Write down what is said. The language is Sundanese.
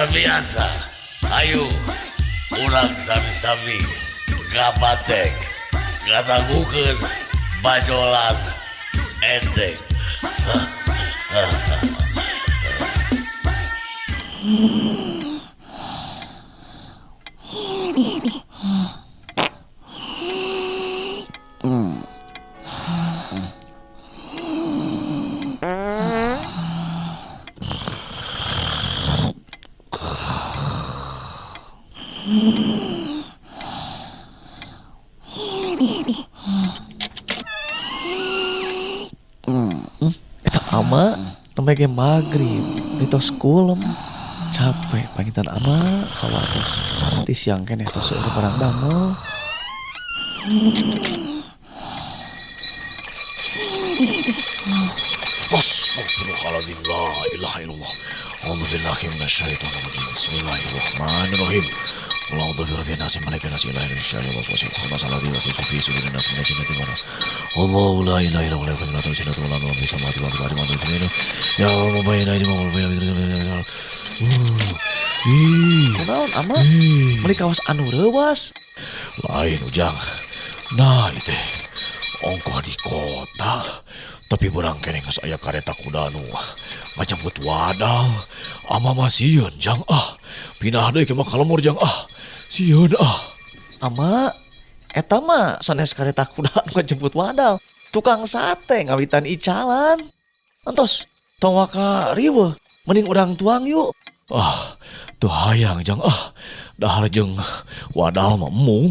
Luar biasa. Ayo, urang sami-sami ngabatek, ngadangukeun bajolan enteng. Eta ama nembe ge magrib ditos kulem capek panginten ama hawa tos ti siang keneh tos seueur barang damel. Astagfirullahaladzim, la ilaha illallah. A'udzubillahi minasyaitonirrajim. Bismillahirrahmanirrahim. Qul a'udzu birabbin nas, malikin nas, ilahin nas, syarril waswasil khannas, alladzi yuwaswisu fi sudurin nas minal jinnati wan nas. Allahu la ilaha illa huwal hayyul qayyum, la ta'khudhuhu sinatun wa la nawm, fis samawati wal ardi wa ma fil Ya ma baina aydihim wa ma baina. Ih, Kunaon ama? Meuni kawas anu reuwas. Lain, Ujang. Nah, itu ongkoh di kota tapi beurang keneh geus aya kareta kuda nu ngajemput wadal. Ama mah sieun, Jang, ah. Pindah deui ke mah ka lembur, Jang, ah. Sieun ah. Ama, eta mah sanes kareta kuda nu ngajemput wadal. Tukang sate ngawitan icalan. Entos, tong waka riweuh, mending urang tuang yuk. Ah, teu hayang, Jang, ah. Dahar jeung wadal mah embung.